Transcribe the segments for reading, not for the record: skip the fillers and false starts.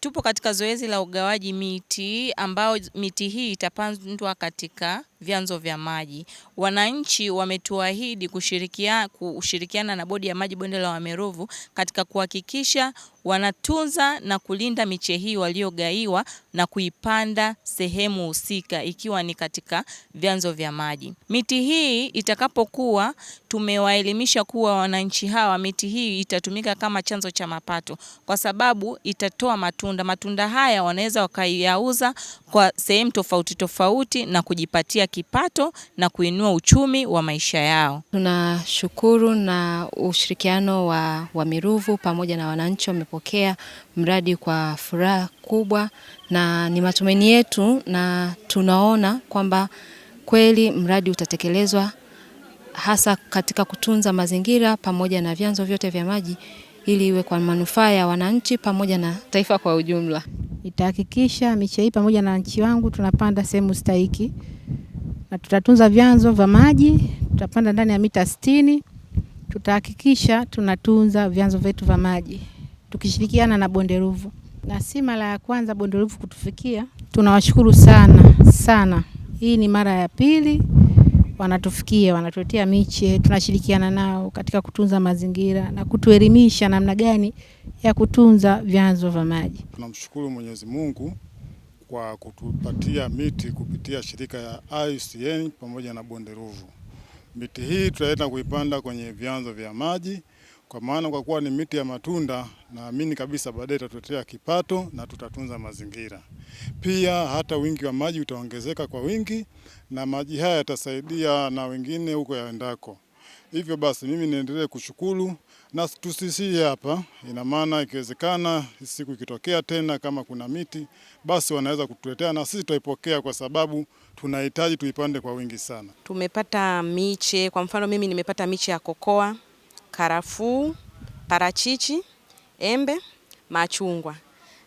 Tupo katika zoezi la ugawaji miti ambao miti hii itapandwa katika vyanzo vya maji. Wananchi wametuahidi kushirikiana na Bodi ya Maji Bonde la Wami Ruvu katika kuhakikisha wanatunza na kulinda miche hii waliogaiwa na kuipanda sehemu husika ikiwa ni katika vyanzo vya maji. Miti hii itakapokuwa, tumewaelimisha kuwa wananchi hawa miti hii itatumika kama chanzo cha mapato kwa sababu itatoa matunda. Matunda haya wanaweza wakayauza kwa sehemu tofauti tofauti na kujipatia kipato na kuinua uchumi wa maisha yao. Tunashukuru na ushirikiano wa Wami Ruvu pamoja na wananchi wamepokea mradi kwa furaha kubwa, na ni matumaini yetu na tunaona kwamba kweli mradi utatekelezwa hasa katika kutunza mazingira pamoja na vyanzo vyote vya maji ili iwe kwa manufaa ya wananchi pamoja na taifa kwa ujumla. Nitahakikisha miche hii pamoja na wananchi wangu tunapanda sehemu stahiki na tutatunza vyanzo vya maji, tutapanda ndani ya mita 60. Tutahakikisha tunatunza vyanzo vyetu vya maji tukishirikiana na Bonde Ruvu. Na si mara ya kwanza Bonde Ruvu kutufikia. Tunawashukuru sana sana. Hii ni mara ya pili wanatufikia, wanatuletea miche, tunashirikiana nao katika kutunza mazingira na kutuelimisha namna gani ya kutunza vyanzo vya maji. Tunamshukuru Mwenyezi Mungu kwa kutupatia miti kupitia shirika ya IUCN pamoja na Bonde Ruvu. Miti hii tutaenda kuipanda kwenye vyanzo vya maji, kwa maana kwa kuwa ni miti ya matunda, naamini kabisa baadaye itatuletea kipato na tutatunza mazingira. Pia hata wingi wa maji utaongezeka kwa wingi, na maji haya yatasaidia na wengine huko yaendako. Hivyo basi mimi niendelee kushukuru na tusishie hapa. Ina maana ikiwezekana siku ikitokea tena kama kuna miti basi wanaweza kutuletea na sisi tutaipokea, kwa sababu tunahitaji tuipande kwa wingi sana. Tumepata miche, kwa mfano mimi nimepata miche ya kokoa, karafuu, parachichi, embe, machungwa.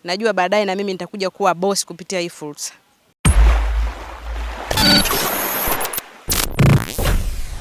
Najua baadaye na mimi nitakuja kuwa boss kupitia hii fursa.